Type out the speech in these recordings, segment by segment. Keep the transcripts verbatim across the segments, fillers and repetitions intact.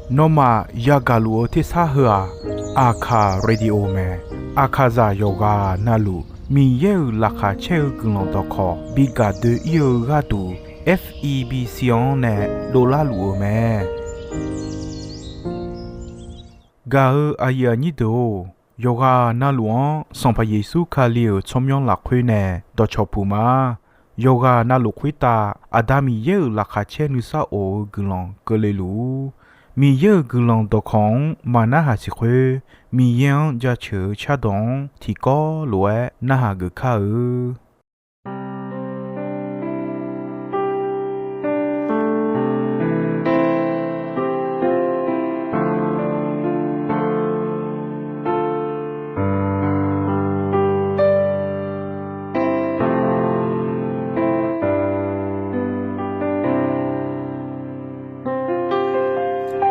Nawmaf yagaq luf-eu tersar heu-aq, Aqkaq Radio mae. Aqkaqzaq yawqghaq navluf Miqyaer-euq laqkhaq caer-eu guiqlanq dawqkawq bi gaq doe-ir-eu gharduq, F E B C-anr nae dovlar luf-eu mae. Gaq-eu aqyuif aqnyir deuq-or, yawqghaq navluf-anr Sanqpaq Yeqsur Kali-euq tsawrmyanr lafkhoer nae dawqcawq puq ma. Yawqghaq navluf khoertav Aqda Miqyaer-euq laqkhaq caer nuisar of-eu guiqlanq keuvle luf-ur. Miqyaer-euq guiqlanq dawqkawq-anr maqnarhaq siq khoer, Miqyaer-anr jaceuq-eu cardawq-anr tiqkawv lof-aer narhaq geuf kar-eu.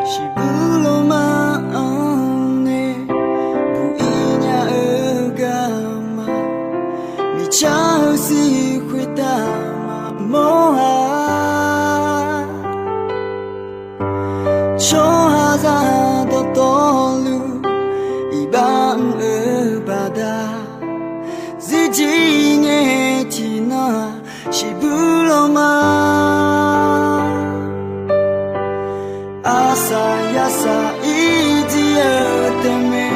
Shiqbuq lawma-anr nae buq-ir nya-eu garma, miqcar-eu sir khoertav maqmawr-a. Tsawrhaqzaq dawqtawvluf iqbax mr-eu baqda, zirjir ngae tiqnan-aq shiqbuq lawma. Arsaq yarsaq ir jir-eu taef mae.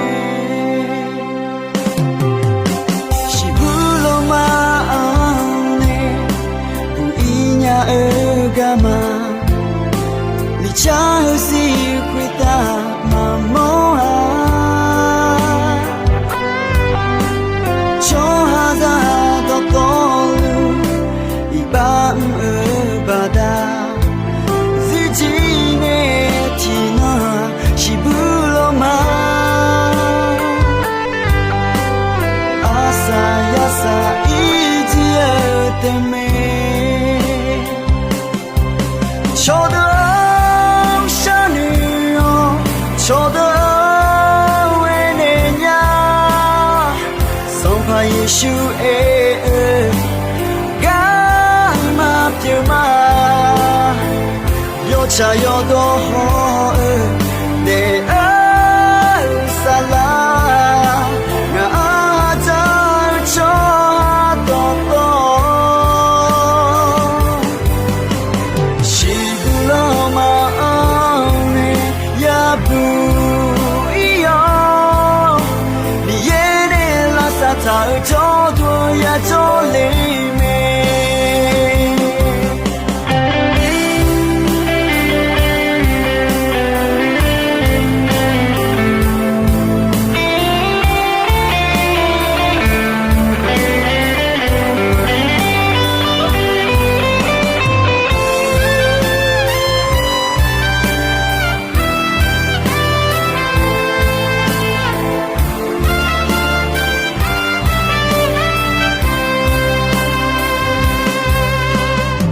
Shiqbuq lawma-anr nae buq-ir nya-eu garma, miqcar-eu sir khoertav maqmawr-a. Tsawrhaqzaq dawqtawvluf iqbax mr-eu baqda, zirjir ngae tiqnan shiqbuq lawma. Arsaq yarsaq ir jir-eu taef mae. Cawqdeuq-anr sharnoeq-awr, cawqdeuq-anr aernaeq nya. Sanqpaq Yeqsur aer-eu garma pyeuf ma. Yawtsaq yawdawr haw-eu daef-eu saflar, ngaq-anr dzaq-eu tsawrhaq dawqtawv, shiqbuq lawma-anr nae yabuq ir-awr, Miqyaer nae lavsav taq-euq jawrduq yajawr le mae.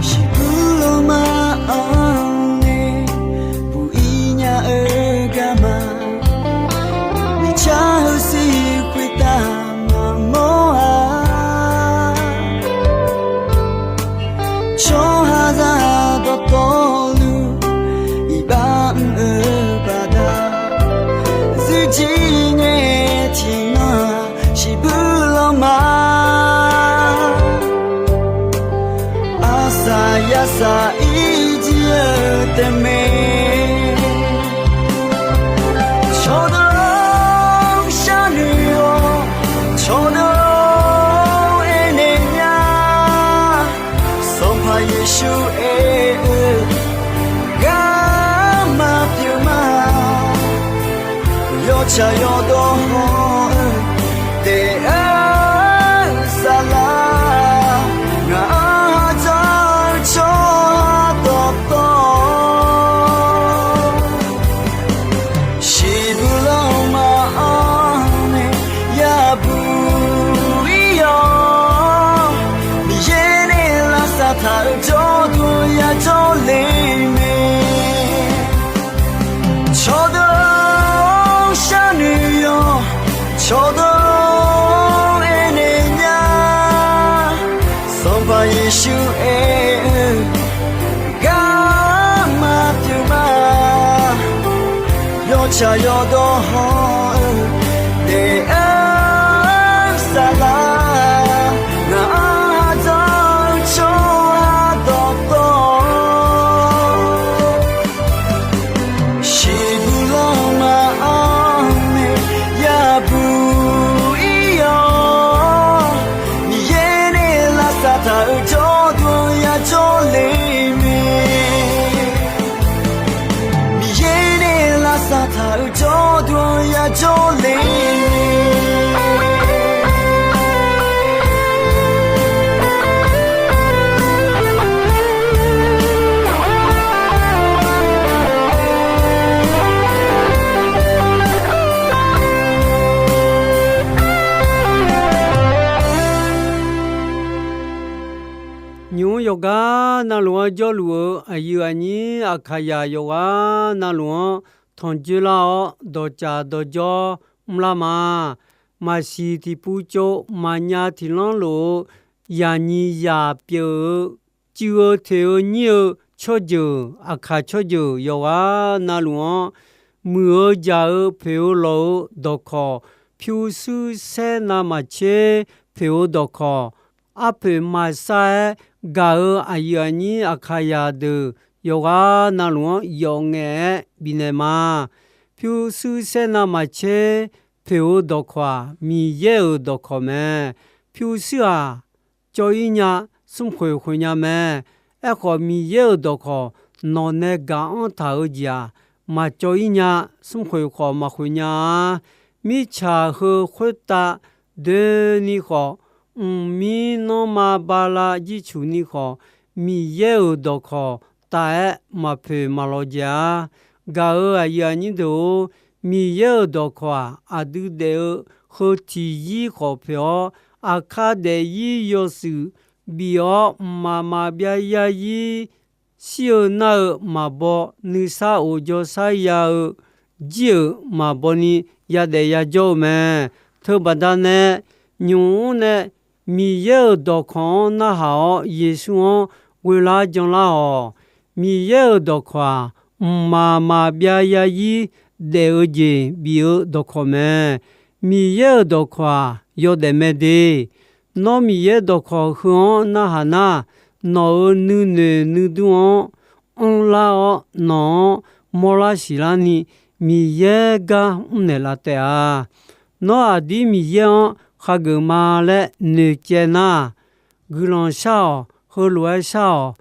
Shiqbuq lawma-anr nae buq-ir nya-eu garma, miqcar-eu sir khoertav maqmawr-a. Tsawrhaqzaq dawqtawvluf iqbax mr-eu baqda, zirjir ngae tiqnan shiqbuq lawma. Arsaq yarsaq ir jir-eu taef mae. Cawqdeuq-anr sharnoeq-awr, cawqdeuq-anr aernaeq nya. Sanqpaq Yeqsur aer-eu garma pyeuf ma. Yawtsaq yawdawr haw-eu daef-eu saflar, ngaq-anr dzaq-eu tsawrhaq dawqtawv, shiqbuq lawma-anr nae yabuq ir-awr, Miqyaer nae lavsav taq-euq jawrduq yajawr le mae. Cawqdeuq-anr sharnoeq-awr, Shaqyawf dawq hawr-eu daef-aer saflar, ngaq-anr aqdzanq-eu tsawrhaq dawqtawv, shiqbuq lanma-anr nae yabuq ir-awr, Miqyaer nae lavsav taq-euq jawrduq yajawr le mae. Miqyaer nae lavsav taq-euq jawrduq yajawr le mae. Nymq-mr yawqgar navluf-anr jawrluf-eu aqyuif aqnyir Aqkaqzaq yawqghaq navluf-anr tanqjoer lar-awr, dawqtsaf dawqjawr mrlar ma. Maqsiq tiqpov tsov maqnya tiqlanr lof-eu, yaqnyiq yaq pyeuf-eu, cuiv-eu teq-eu nyir-eu tsawrjeuq, Aqkaq tsawrjeuq yawqghaq navluf-anr, muiq-eu jaq-eu poeq-eu lawq-eu dawqkawq, pyurshuir saer navmaqtser poeq-eu dawqkawq, arpoeq maqsar-aer gaq-eu aqyuif aqnyir Aqkaqzaq deuq yawqghaq navluf-anr yawf ngaef-aer bifnaeq ma. Pyurshuir saer navmaqtser poeq-eu dawqkawq-aq, Miqyaer-euq dawqkawq mae. Pyurshuir-aq, cawv-ir nya, smrkhoeq khoeq nya mae. Aerkhawf, Miqyaer-euq dawqkawq nawq nae gaq-anr taq-eu jeq-aq, maqcawv-ir nya, smrkhoeq khawf maqkhoeq nya-a. Mirtsaq heu khoertav doeni khawf, mqmir nanrma bala jircuq ni khawf, Miqyaer-euq dawqkawq taf-aer maqpoeq maqlawq jaeq-a. Gaq-euq aqyuif aqnyir deuq-or, Miqyaer-euq dawqkawq-aq, aqdui daef-eu heu tiq yir khawf poeq-awr, aqkar daef-ir yawshuif bif-awr, mqmaq maqbyav yarzir shir-eu nar-eu maqbaw, nuisar of jawrshar ya-eu jir-euq maqbaw ni yadaef yajawr-eu mae. Teubaqda nae, nymq-mr nae Miqyaer-euq dawqkawq-anr narhaq-awr, Yeqsur-anr ghoelar janlar-awq. Miqyaer-euq dawqkawq-aq, mqmaq maqbyav yarzir daef-eu jeq bif-eu dawqkawq mae. Miqyaer-euq dawqkawq-aq, yawdaef mae de. Nawr Miqyaer dawqkawq heu-anr narhaq nar, nawq-euq nuinoeq nuidur-anr anrlar-awr, nawq-anr mawrlar siqlar ni Miqyaer gar mrnaeq laf taef-a. Nawr aqdir Miqyaer-anr khageuf ma laer noeqcaev nar, guiqlanq shar-awq. Heulof-aer shar-awq.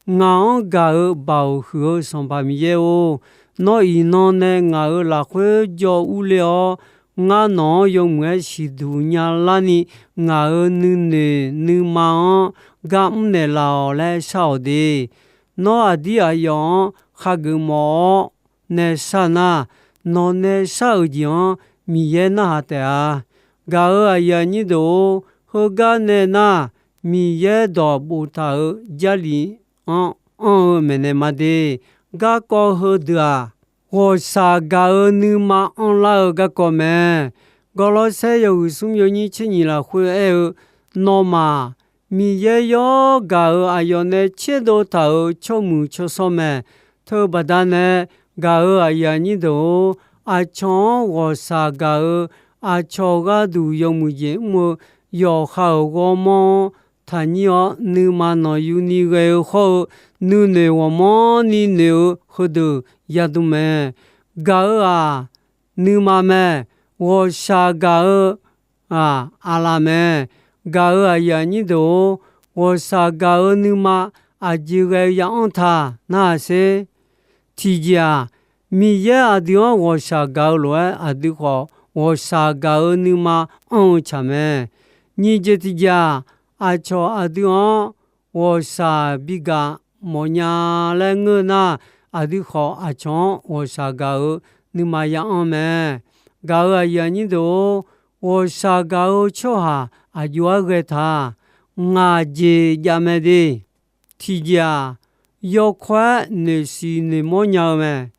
Ngaq-anr gaq-eu Baoq huiq-eu Sanqpaq Miqyaer-or, nawr iqnan nae ngaq-euq lafkhoer jawv urler-awr, ngar nawq-anr yawmuiq-aer siqduq nyalar ni, ngaq-euq nuinoeq nuima-anr gar mrnaeq laf-awq laer shar-awq de. Nawr aqdir aqyawf-anr khageuf mawf-awr nae shar nar, nawq nae shar-euq jeq-anr Miqyaer narhaq taef-a. Gaq-euq aqyuif aqnyir deuq-or, heugar nae nar, Miqyaer dawq boftaq-euq Jarlif-anr anr-eu maeqnaeq ma de. Garkawv heudeuq-aq, ghawqshaq gaq-eu nuima anrlar-eu garkawv mae. Gawrlawrsaer yawhuiq smr yawnyir tser nyiq lafkhoer aer-eu, nawmaf Miqyaer yawr gaq-euq aqyawf nae tserdov taq-euq tsawrmuiq tsawrshawr mae. Teubaqda nae gaq-euq aqyuif aqnyir deuq-or, aqcawq-anr ghawqshaq gaq-eu aqcawq gharduq yawmuiq jeq mr-eu yawqha-euq ghawrmawr-anr taqnyir-awr, nuima nanqyuni ghae-eu hawr-eu nuinoeq ghawqmanrni noeq-eu heudeuq yadm mae. Gaq-euq-aq, nuima mae. Ghawqshaq gaq-eu-aq, aqlaf mae. Gaq-euq aqyuif aqnyir deuq-or, ghawqshaq gaq-eu nuima aqjeq ghae-eu ya anr ta narhaq sher. Tiqjeq-aq, Miqyaer aqdui-anr ghawqshaq gaq-eu lof-aer, aqdui khawf ghawqshaq gaq-eu nuima anr-eu tsaq mae. Nyiq jeq tiqjeq-aq, aqcawq aqdui-anr ghawqshaq bigaq mawfnya laer ngeur nar, aqdui khawf aqcawq-anr ghawqshaq gaq-eu nuima ya anr mae. Gaq-euq aqyuif aqnyir deuq-or, ghawqshaq gaq-eu tsawrhaq aqjox-aer ghae ta. Ngaq jeq jav mae de. Tiqjeq-aq, yawkawr-aer noeqsiq noeqmawr nya-eu mae.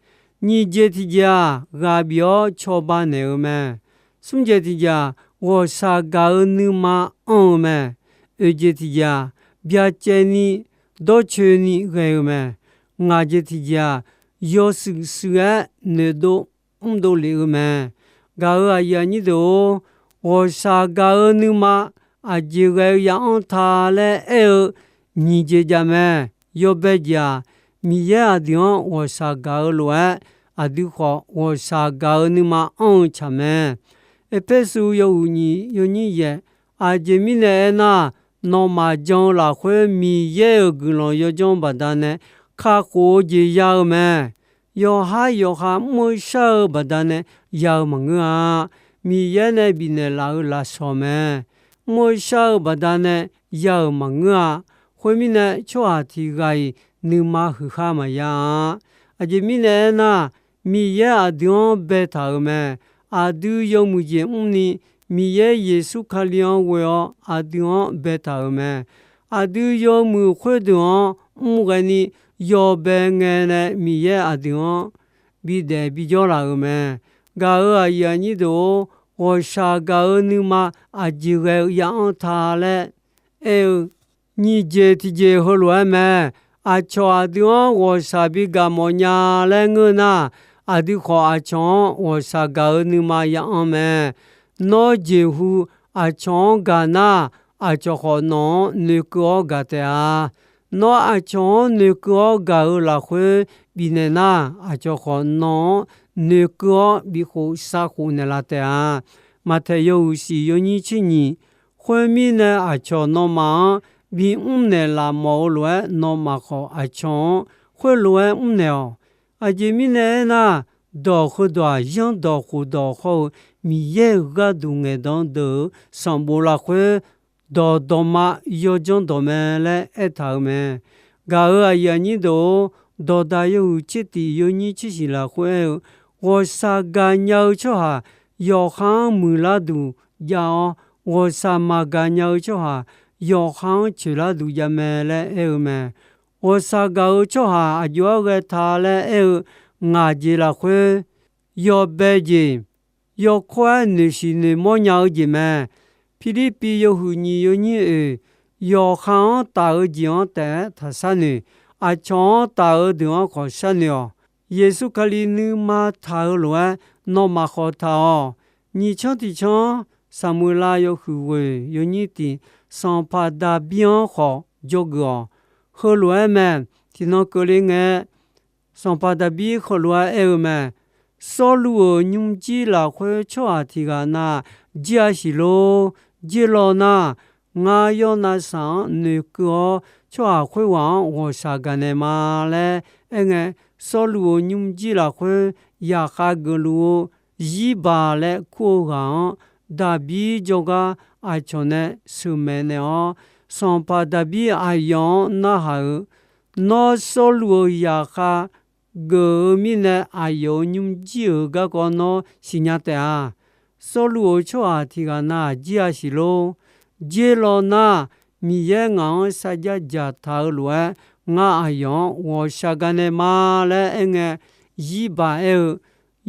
Nyiq jeq tiqjeq-aq, ghaq bif-awr cawba naeq-eu mae. Smr jeq tiqjeq-aq, ghawqshaq gaq-eu nuima anr-eu mae. Oeq jeq tiqjeq-aq, byacaevni dawrcoeni ghae-eu mae. Ngaq jeq tiqjeq-aq, yawshuif shuif-aer noeqdov mrdov lef-eu mae. Gaq-euq aqyuif aqnyir deuq-or, ghawqshaq gaq-eu nuima aqjeq ghae-eu ya'anr ta laer aer-eu nyiq jeq jav mae. Yawbae jeq-aq, Miqyaer aqdui-anr ghawqshaq gaq-eu lof-aer, aqdui khawf ghawqshaq gaq-eu nuima anr-eu tsaq mae. Erpersu yawhuiq nyiq yawnyir yaeq, aqjeq mirnae aernar, nawmaf jan-eu lafkhoer Miqyaer-euq guiqlanq yawdzanr baqdanae kakhof-eu jeq ya-eu mae. Yawqhar yawqha mr-eu shar-eu baqdanae ya-eu maqngeur-a. Miqyaer nae bifnaeq laf-euq lafsawq mae. Mr-eu shar-eu baqdanae ya-euq maqngeur-a. Khoermirnae, tsawrhaq tiq ghaq-iq nuima huiqkhar maqya-a. Aqjeq mirnae aernar, Miqyaer aqdui-anr baetaq-euq mae. Aqdui yawmuiq jeq mrni, Miqyaer Yeqsur Kali-anr ghoe-awr aqdui-anr baetaq-euq mae. Aqdui yawmuiq khoerdeuq-anr mr ghaeni, yawbae ngae nae Miqyaer aqdui-anr bidaef bijawr laf-euq mae. Gaq-euq aqyuif aqnyir deuq-or, ghawqshaq gaq-eu nuima aqjeq ghae-eu ya'anr ta laer aer-eu nyiq jeq tiqjeq heulof-aer mae. Aqcawq aqdui-anr ghawqshaq bi gaq mawf nya laer ngeur nar, aqdui khawf aqcawq-anr ghawqshaq gaq-eu nuima ya'anr mae. Nawr jeqhu aqcawq-anr gaq nar, aqcawq khawf nawq-anr noeqkeuv-awr gaq taef-a. Nawr aqcawq-anr noeqkeuv-awr gaq-eu lafkhoer bifnaeq nar, aqcawq khawf nawq-anr noeqkeuv-awr bikhof savkhof naeqlaf taef-a. Maqtaeq yawhuiq shiq yawnyir tser nyiq, khoermirnae aqcawq nawmaf-anr bimr naeqlaf mawf-eu lof-aer, nawmaf khawf aqcawq-anr khoerlof-aer mrnaeq-awq. Aqjeq mirnae aernar, dawq heudawq-aq, yanrdawq khofdawq hawr-eu Miqyaer-euq gharduq ngaeqdan deuq-euq sanqbof lafkhoer dawqdawqma yawdzanr dawq mae laer aertaq-euq mae. Gaq-euq aqyuif aqnyir deuq-or, dawqdaq yawhuiq tser tiq yawnyir tser shiq lafkhoer aer-eu, ghawqshaq gaqnya-eu tsawrhaq yawqha-anr muiqlar duq jav-awr, ghawqshaq maqgaq nya-eu tsawrhaq yawqha-anr coeqlar duq jav mae laer aer-eu mae. Ghawqshaq gaq-eu tsawrhaq aqjox-aer ghae ta laer aer-eu ngaq jeq lafkhoer, yawbae jeq, yawkawr-aer noeqshiq noeqmawr nya-eu jeq mae. Pirlirpiv yawhuiq nyiq yawnyir oeq, yawqha-anr taf-eu jeq-anr taef-aer taqshar noeq, aqcawq-anr taf-eu deuq-anr khawf sharnoeq-awq. Yeqsur Kali nuima taq-eu lof-aer nawmaf khawf taq-awq. Nyiq canr tiq canr, Saqmuiqlav yawhuiq ghoeq yawnyir tiq, sanqpaq Daqbir-anr khawf dzawgeuf-awq. Heulof-aer mae. Tiqnan keuvle ngae, sanqpaq Daqbir heulof-aer aer-eu mae. Sawrluv-euq nymrjir lafkhoer tsawrhaq tiq ghaq na jir-a siq lor. Jir law nar, ngar Yawrnavshaq-anr noeqkeuv-awr, tsawrhaq khoerghaq-anr ghawqshaq gaqnaeq ma laer aerngae, Sawrluv-euq nymrjir lafkhoer yaqkhav geufluf-eu Zirbaq laer kur-eu ghaq-anr, Daqbir jawrgar aqcawq nae sheuqmaeq naeq-awr, sanqpaq Daqbir aqyawf-anr narhaq-euq, Nawr Sawrluv-euq yaqkhav geuf-eu mirnae, aqyawf-euq nymrjir-euq garkawv nawr siqnya taef-a. Sawrluv-euq tsawrhaq tiq ghaq na jir-a siq lor. Jir law nar, Miqyaer ngaq-anr sarjax dzaqtaq-eu lof-aer, ngar aqyawf-anr ghawqshaq gaqnaeq ma laer aerngae, Zirbaq aer-eu,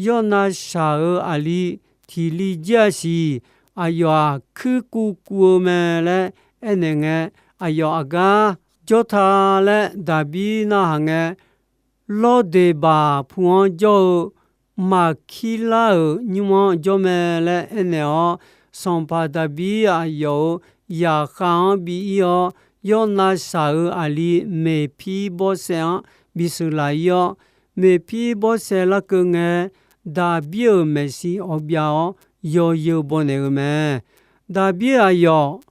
Yawrnavshaq-euq aqli tiq li jir-a siq. Aqyawf-aq, kuirkuv kuv-eu mae laer aernaeq ngae, aqyawf aqgar jawr ta laer Daqbir narhaq ngae, Lawrdeqbaq pu-anr jawr-eu Maqkirlar-euq nymr-anr jawr mae laer aernaeq-awr, sanqpaq Daqbir aqyawf-euq yaqkhav-anr bi ir-awr, Yawrnavshaq-euq aqli Meqpirbawrsaev-anr bisheuq laf ir-awr, Meqpirbawrsaev larkeuv ngae, Daqbir-euq maeqshi awbyav-awr, yawzeu baw naeq-eu mae. Daqbir aqyawf,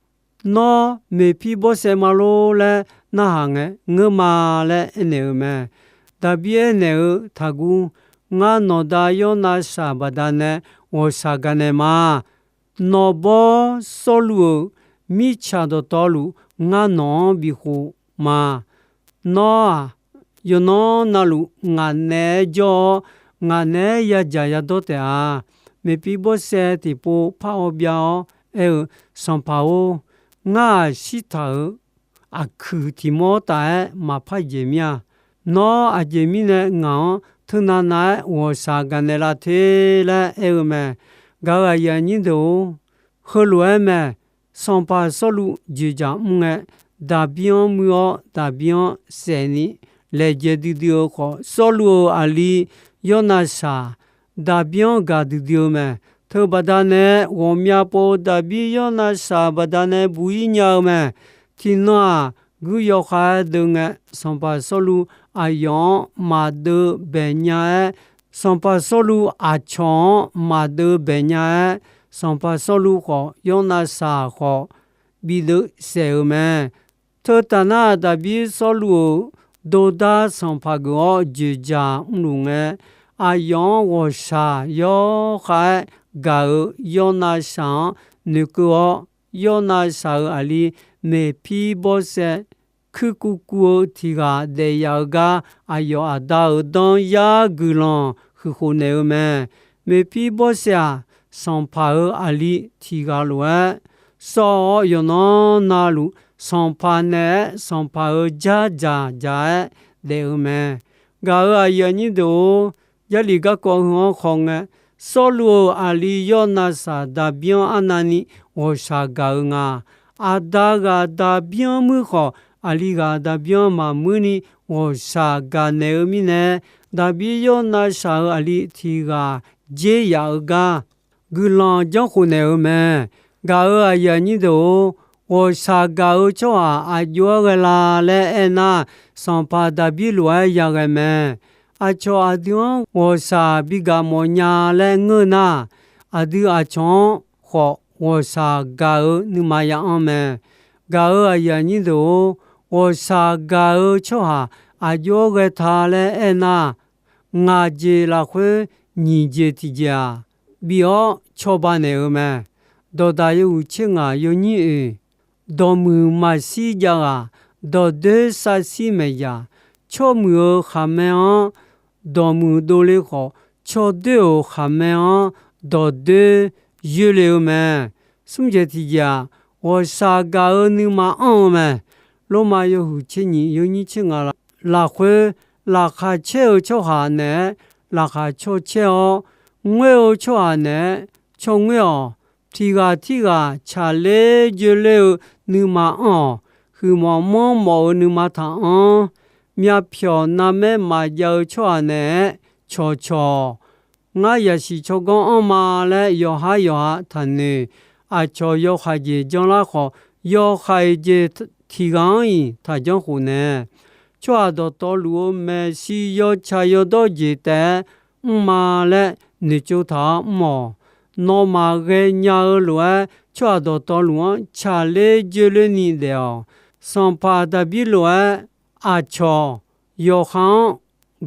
Nawr Meqpirbawrsaev ma lor laer narhaq ngae, Ngeurma laer aernaeq-eu mae. Daqbir aernaeq-eu, Taqguv. Ngar nawqda Yawrnavshaq baqdanae ghawqshaq gaqnaeq ma. Nawqbawr Sawrluv-euq mirtsaq dawqtawvluf ngar nawq-anr bifkhof ma. Nawr-aq, yawqnan navluf ngaq naeq-aer jawr-awr, ngaq naeq-aer yadzaq yadawr taef-a. Meqpirbawrsaev tiqpov par awbyav-awr aer-eu, Sanqpaq-or, ngar-aq shirtaq-euq aqkuiq tiq mawr taf-aer maqpar jaeq mir-a. Nawr aqjeq mirnae ngaq-anr teunav nav-aer ghawqshaq gaqnaeq laf te laer aer-eu mae. Gaq-euq aqyuif aqnyir deuq-or, heulof-aer mae. Sanqpaq Sawrluv joeqjaq mr ngae, Daqbir-anr muir-awr, Daqbir-anr saef ni laejae duidui-eu khawf, Sawrluv-euq aqli Yawrnavshaq daqbir-anr gaq duidui-eu mae. Teubaqda nae ghawqmya pov-eu daqbir Yawrnavshaq baqda nae buq-ir nya-eu mae. Tiqnan-aq, guir yawkhav-aer deuv ngae, sanqpaq Sawrluv aqyawf-anr maqdeuv baeq nya-aer, sanqpaq Sawrluv aqcawq-anr maqdeuv baeq nya-aer, sanqpaq Sawrluv khawf Yawrnavshaq khawf bideuv saef-euq mae. Teutaq nar, daqbir Sawrluv-euq dordar sanqpaq geuf-awr joeqjaq mrluf ngae, aqyawf-anr ghawqshaq yawkhav-aer gaq-eu Yawrnavshaq-anr noeqkeuv-awr, Yawrnavshaq-euq aqli Meqpirbawrsaev kuirkuv kuv-eu tiq ghaq daef yaf-eu gar, aqyawf aqda-euq danr yar guiqlanq huiqkhof naeq-eu mae. Meqpirbawrsaev-aq, sanqpaq-euq aqli tiq ghaq lof-aer, sawr-awr yawqnan navluf sanqpaq naeq-aer sanqpaq-euq jardzaq dzaq-aer daef-eu mae. Gaq-euq aqyuif aqnyir deuq-or, Jarlif garkawv heu-anr khawf ngae, Sawrluv-euq aqli Yawrnavshaq daqbir-anr arnavni ghawqshaq gaq-eu nga. Aqda ghaq daqbir-anr muir khawf, aqli ghaq daqbir-anr maqmuir ni ghawqshaq gaqnaeq-eu mirnae, daqbir Yawrnavshaq-euq aqli tiq ghaq dzer yaf-eu gar guiqlanq janrkhof naeq-eu mae. Gaq-euq aqyuif aqnyir deuq-or, ghawqshaq gaq-eu tsawrhaq aq jov-aer ghae la laer aernar, sanqpaq daqbir lof-aer yaghae mae. Aqcawq aqdui-anr ghawqshaq bi gaq mawf nya laer ngeur nar, aqdui aqcawq-anr khawf ghawqshaq gaq-eu nuima ya anr mae. Gaq-euq aqyuif aqnyir deuq-or, ghawqshaq gaq-eu tsawrhaq aq jov-aer ghae ta laer aernar, ngaq jeq lafkhoer nyiq jeq tiqjeq-aq, bif-awr cawba naeq-eu mae. Dawqdaq yawhuiq tser ngaq yawnyir oeq, dawqmuiq maqshir jav ghaq, dawqdoer savshir maeq yaq, tsawrmuiq-euq khaqmae-anr dawqmuiq dovle khawf, tsawrdoer-euq khaqmae-anr dawqdoer yoerle-eu mae. Smr jeq tiqjeq-aq, ghawqshaq gaq-eu nuima anr-eu mae. Lormav yawhuiq tser nyiq yawnyir tser ngaq lafkhoer, laqkhaq caer-eu tsawrhaq naeq-aer laqkhaq caw caer-awr, ngoer-eu tsawrhaq naeq-aer caw ngoer-awq. Tiq ghaq tirghaq tsaqler joerler-eu nuima anr-awq. Huiqmawf manrmawf-eu nuima taq anr. Myavpyawq narmaer maqjav-eu tsawrhaq naeq-aer cawqcawq-awq. Ngar yasiq tsawrganr anrma laer yawqhar yawqha taqnoeq. Aqcawq yawkhav jeq janrlar khawf, yawkhav-iq jeq tiq ghaq-anr-iq taqjanr khof nae. Tsawrhaq dawqtawvluf-eu maeqshi yawtsaq yawdawr jeq taef-aer mrma laer noeqtsov taq-awr mr-awq. Nawmaf ghaenya-eu lof-aer, tsawrhaq dawqtawvluf-anr tsaqler joerler ni daef-awq. Sanqpaq Daqbir lof-aer, aqcawq yawqha-anr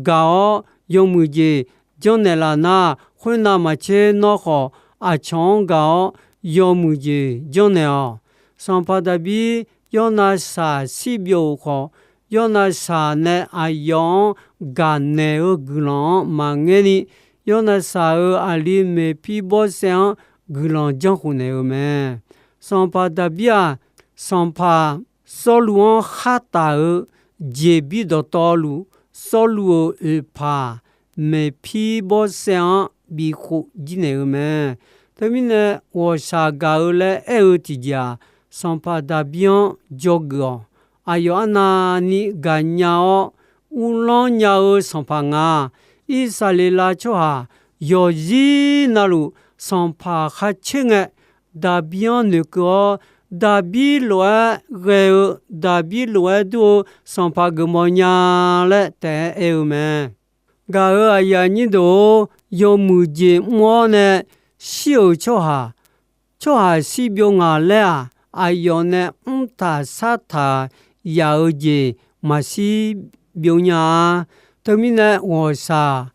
gaq-awr yawmuiq jeq janrnaeq laf nar, khoernav maqtser nawr khawf aqcawq-anr gaq-awr yawmuiq jeq janrnaeq-awq. Sanqpaq Daqbir Yawrnavshaq shirbyov-euq khawf, Yawrnavshaq nae aqyawf-anr gaqnaeq-eu guiqlanq-anr maqngaer ni, Yawrnavshaq-euq aqli Meqpirbawrsaev-anr guiqlanq janrkhof naeq-eu mae. Sanqpaq Daqbir-aq, sanqpaq Sawrluv-anr khartaf-eu jeqbir dawqtawvluf, Sawrluv-euq oeqpaq Meqpirbawrsaev-anr bifkhof jir naeq-eu mae. Teumirnae, ghawqshaq gaq-eu laer aer-eu tiqjeq-aq, sanqpaq Daqbir-anr dzawgeuf-awq. Aqyawf arnavni gaqnya-awr uvlanr nya-eu sanqpaq nga. Irsaqleqlav tsawrhaq yawqzir navluf sanqpaq khar caer ngae, Daqbir-anr noeqkeuv-awr, Daqbir lof-aer ghae-eu, Daqbir lof-aer dur-eu sanqpaq geufmawf nya laer taef-aer aer-eu mae. Gaq-euq aqyuif aqnyir deuq-or, yawmuiq jeq mr-awr nae shir-euq tsawrhaq, tsawrhaq shirbyov ngaq laer-aq, aqyawf nae mrtaq shartaq yaf-eu jeq maqshir byov nya-a. Teumirnae, ghawqshaq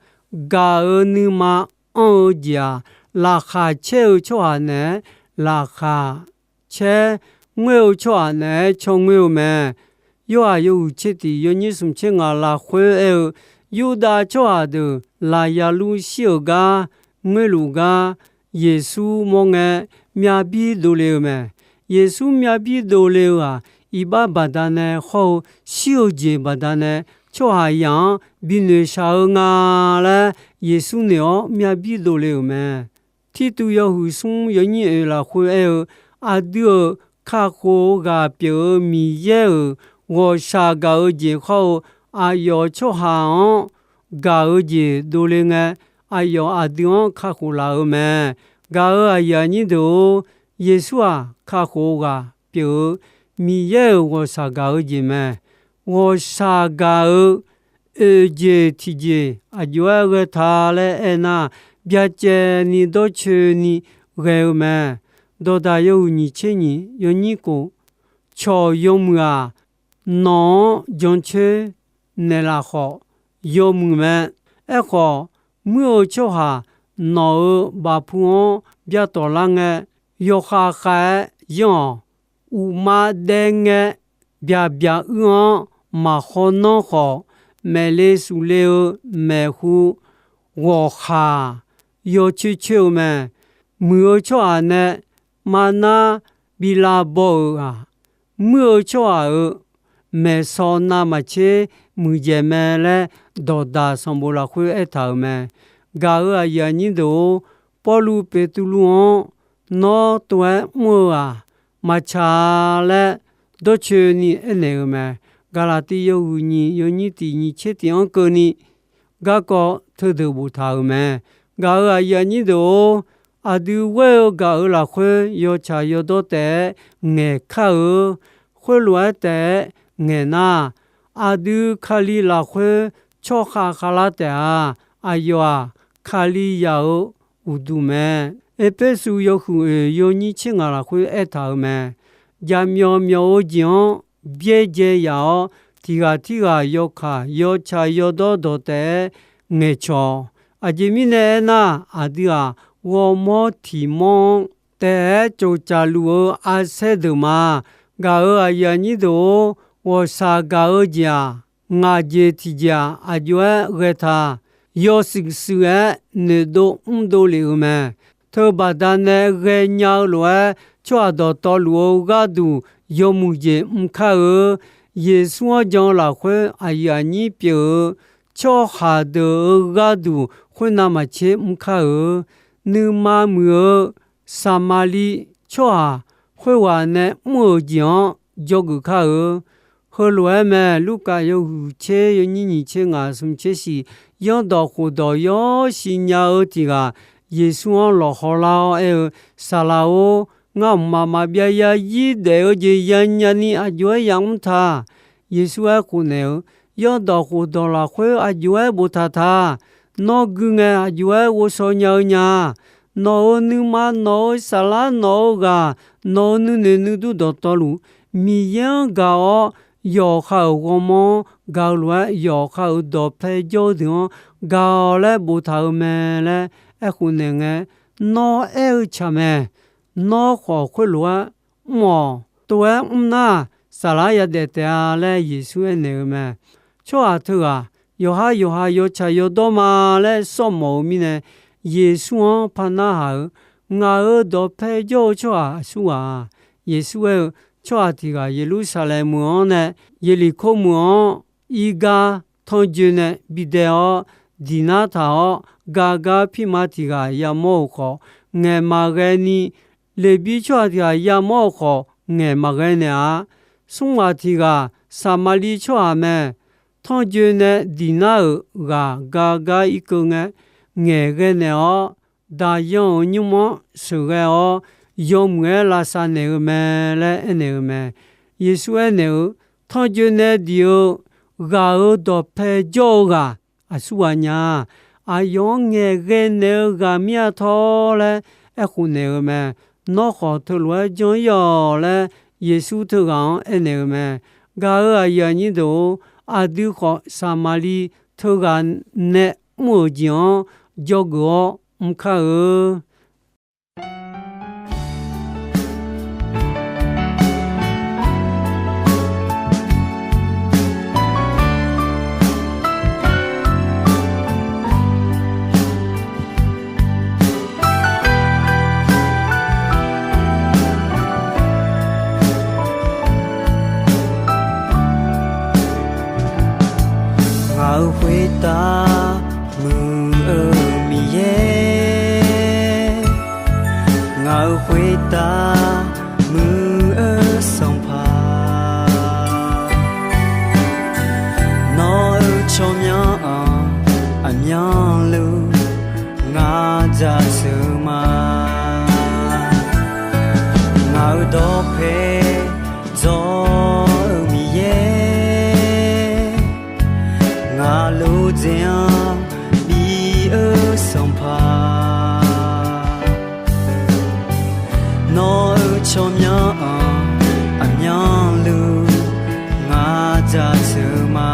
gaq-eu nuima anr-eu jeq-aq, laqkhaq caer-eu tsawrhaq naeq-aer laqkhaq caer, ngoer-eu tsawrhaq naeq-aer caw ngoer-eu mae. Yorhaq yawhuiq tser tiq yawnyir smq tser ngaq lafkhoer aer-eu, Yurdav tsawrhaq deuq laqya lur shir-euq gar, ngoerluf gar, Yeqsur mawr ngae, myavbir dovle-eu mae. Yeqsur myavbir dovle-eu-aq, iqbax baqdanae hawr-eu shir-eu jeq baqdanae tsawrhaqzaq-anr binoeq shaq-eu nga laer Yeqsur noeq-awr myavbir dovle-euq mae. Tirtuv yawhuiq smr yawnyir oeq lafkhoer aer-eu, aqdui-euq kakhof-eu ghaq pyeuf-eu Miqyaer-euq ghawqshaq gaq-eu jeq hawr-eu, aqyawf tsawrhaq-anr gaq-eu jeq dovle ngae, aqyawf aqdui-anr kakhof laf-eu mae. Gaq-euq aqyuif aqnyir deuq-or, Yeqsur-aq, kakhof-eu ghaq pyeuf-eu Miqyaer-euq ghawqshaq gaq-eu jeq mae. Ghawqshaq gaq-eu oeq jeq tiqjeq aqjox-aer ghae ta laer aernar, byacaevni dawrcoeni ghae-eu mae. Dawqdaq yawhuiq nyiq tser nyiq yawnyir khof, cawq yawmuiq-aq, nawq-anr jancoer naeqlaf khawf yawmuiq mae. Aerkhawf, muir-eu tsawrhaq nawq-euq bafpu-anr byatawq lar ngae, yawkhav khav-aer yanr-awq. Uqma daev ngae, byaq byaq uir-anr maqkhaw nanr khawf, maeqle sufle-eu maeqhu ghawqkhaq yawcoer coer-eu mae. Muiq-eu tsawrhaq nae marnar bi lavbaw-euq-aq, muir-eu tsawrhaq-euq maeqsaw navmaqtser muiqdzaeq mae laer, dawqdaq sanqbof lafkhoer aertaq-euq mae. Gaq-euq aqyuif aqnyir deuq-or, Pawrluv Beqtuvluv-anr nawr tov-aer mr-eu-aq, maqtsaq-a laer dawrcoeni aernaeq-eu mae. Gaqlaqtiv yawhuiq nyiq yawnyir tiq nyiq tser tiq-anr keuvni garkawv teudeuq boftaq-euq mae. Gaq-euq aqyuif aqnyir deuq-or, aqdui ghoer-eu gaq-euq lafkhoer yawtsaq yawdawr taef-aer ngaeq kar-eu. Khoerlof-aer taef-aer ngaeq nar, aqdui Kali lafkhoer tsawrkhav khavlar taef-a. Aqyawf-aq, Kalizaq-euq uqduq mae. Erpersu yawhuiq oeq yawnyir tser ngaq lafkhoer aertaq-euq mae. Jaqmyawf myawf-eu jeq-anr byaerdzae yaf-awr, tiq ghaq tirghaq yawkaq yawtsaq yawdawr dawq taef-aer ngaeqcawq. Aqjeq mirnae aernar, aqdui-aq, ghawrmawr tiq mawr-anr taef-aer cawqcaqluf-eu arsaer deuq ma. Gaq-euq aqyuif aqnyir deuq-or, ghawqshaq gaq-eu jeq-aq, ngaq jeq tiqjeq-aq, aqjox-aer ghae ta. Yawshuif shuif-aer noeqdov mrdov lef-euq mae. Teubaqda nae ghaenya-eu lof-aer, tsawrhaq dawqtawvluf-eu gharduq yawmuiq jeq mr kar-eu. Yeqsur-anr jan-eu lafkhoer aqyuif aqnyir pyeuf-eu tsawrhaq deuq-euq gharduq khoernav maqtser mr kar-eu. Nuima muiq-eu Saqmaqliv tsawrhaq khoerghaq nae mr-euq jeq-anr dzawgeuf kar-eu. Heulof-aer mae. Lurkaf yawhuiq tser yawnyir nyiq tser ngaq smq tser shiq, yanrdawq khofdawq yawr siqnya-eu tiq ghaq Yeqsur-anr lawqhaw lar-awr aer-eu, Saqlaq-or, ngar mqmaq maqbyav yarzir daef-eu jeq yanya ni aqjox-aer yamr ta. Yeqsur aer khofnaeq-eu, Yanrdawq khofdawq lafkhoer aqjox-aer boftaq ta. Nawr gui ngae aqjox-aer ghovshaw nya-eu nya. Nawq-euq nuima, nawq-euq saflar, nawq-euq ghaq, nawq-euq nuinoeq nuidur dawqtawvluf, Miqyaer-anr gaq-awr, yawqha-euq ghawrmawr-anr gaq-eu lof-aer, yawqha-euq dawqpae jawr-eu deuq-anr gaq-awq laer boftaq-euq mae laer aerkhof naeq ngae, nawr aer-eu tsaq mae. Nawr khawf khoerlof-aer mr-awq. Tov-aer mr nar, saflar yadaef taef-a laer Yeqsur aernaeq-eu mae. Tsawrhaq teughaq yawqha yawqha yawtsaq yawdawr ma laer sawr mawf-eu mirnae, Yeqsur-anr par narhaq-euq, Ngaq-euq dawqpae jawr-eu tsawrhaq aqsur ghaq-a? Yeqsur aer-eu, Tsawrhaq tiq ghaq Yeqlursaqlaeq meuq-anr nae Yeqliqkor meuq-anr irgar tanrjoe nae bidae-awr, diq nar taq-awr, gar gar pirma tiq ghaq yamawr-euq khawf, ngaeq maqghae ni, Leqbir tsawrhaq tiq ghaq yamawr-euq khawf, ngaeq maqghae naeq-a. Smrghaq tiq ghaq Saqmaqliv tsawrhaq mae. Tanrjoe nae diq nar-euq ghaq gar gar irkeuv ngae, ngaeqghae naeq-awr, daqyan-euq nymr-anr sheuqghae-awr, yawmuiq-aer lavsav naeq-eu mae laer aernaeq-eu mae. Yeqsur aernaeq-eu, Tanrjoe nae diq-eu ghaq-euq dawqpae jawr-eu ghaq aqsur ghaq nya. Aqyawf-anr ngaeqghae naeq-eu ghaq mir-a tawr laer aerkhof naeq-eu mae. Nawr khawf teulof-aer jan ir-awq laer Yeqsur teughaq-anr aernaeq-eu mae. Gaq-euq aqyuif aqnyir deuq-or, aqdui khawf Saqmaqliv teughaq nae mr-euq jeq-anr dzawgeuf-awr mr kar-eu. Ngaq-euq khoertav muiq-eu Miqyaer, ngaq-euq khoertav muiq-eu Sanqpaq, nawq-euq tsawrmyanr-anr aqmyanluf jaceuq ma. Ngaq-euq dawqpae dzawr-eu Miqyaer, ngaq lof dzaeq-anr bi-eu Sanqpaq, nawq-euq tsawrmyanr-anr aqmyanluf ngaq jaceuq ma.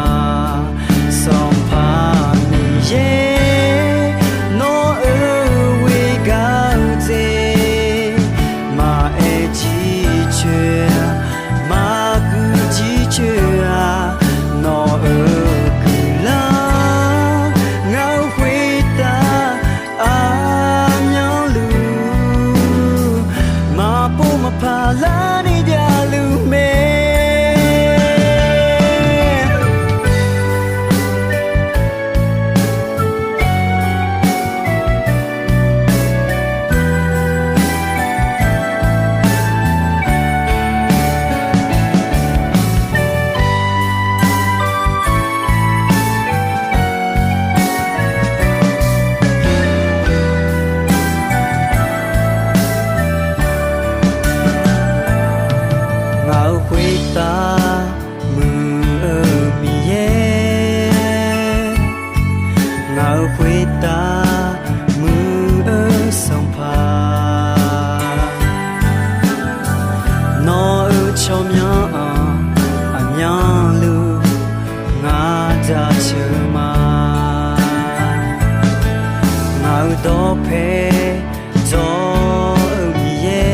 Sanqpaq Miqyaer, nawq-euq ghoer gar-eu jeq maqaer jircoer-a, maqguv jircoer-a, nawq-euq guiqlanq ngaq-euq khoertav aqmyanluf maqpov maqpaq larni javluf mae. Ngaq-euq khoertav muiq-eu Miqyaer, ngaq-euq khoertav muiq-eu Sanqpaq, nawq-euq tsawrmyanr-anr aqmyanluf ngaq jaceuq ma. Ngaq-euq dawqpae dzawr-eu Miqyaer,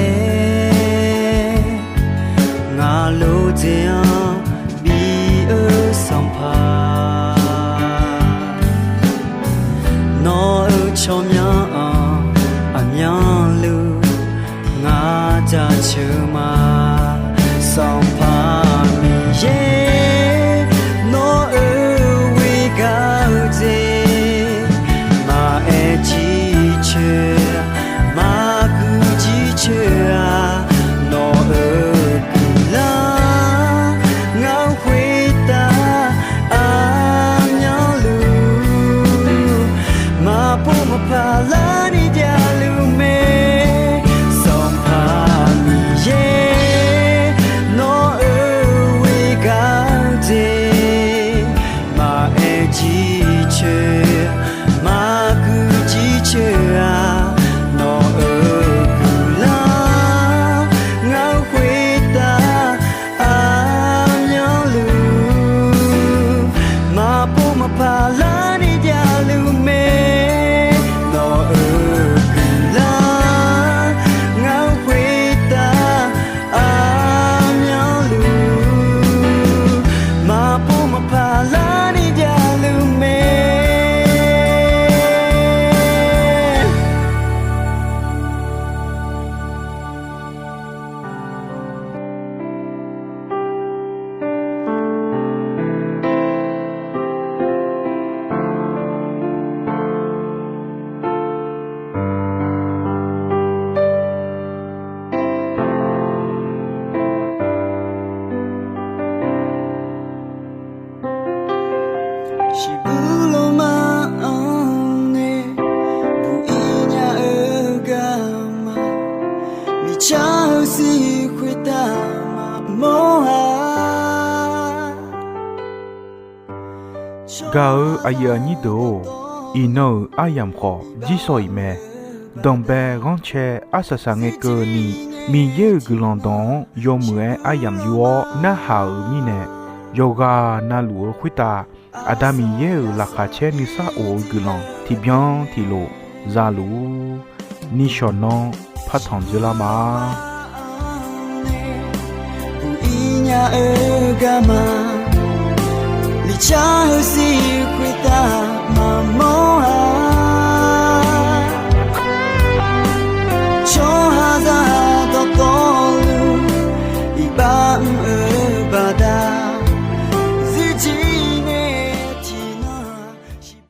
ngaq lof dzaeq-anr bi-eu Sanqpaq, nawq-euq tsawrmyanr-anr aqmyanluf ngaq jaceuq ma. Sanqpaq Miqyaer, nawq-euq ghoer gar-eu jeq maqaer jircoer, maqguv jircoer-a, nawq-euq guiqlanq ngaq-euq khoertav aqmyanluf maqpov maqpaq larni javluf mae. Sanqpaq Miqyaer, nawq-euq ghoer gar-eu jeq maqaer jircoer, maqguv jircoer-a, nawq-euq guiqlanq ngaq-euq khoertav aqmyanluf maqpov maqpaq larni javluf mae. Nawq-euq guiqlanq ngaq-euq khoertav aqmyanluf maqpov maqpaq larni javluf mae. Shiqbuir lorma-anr nae buq-ir nya-eu garma, miqcar-eu zir khoertav maqmawr-a. Gaq-euq aqyuif aqnyir deuq-or, iqnan-euq aryamq khawf jir sawq-iq mae. Danqbae ghanrcae arsaq saq ngae keuvni, Miqyaer-euq guiqlanq dawq-anr yawmuiq-aer aryamq yur-awr narhaq-euq mirnae, yawqghaq na luf-eu khoertav Aqda Miqyaer-euq laqkhaq caer nuisar of-eu guiqlanq tiqbyan tiqlof za luf-ur. Nishawq nanr partanq dzeurlar ma. Buq-ir nya-eu garma, miqcar-eu zir khoertav maqmawr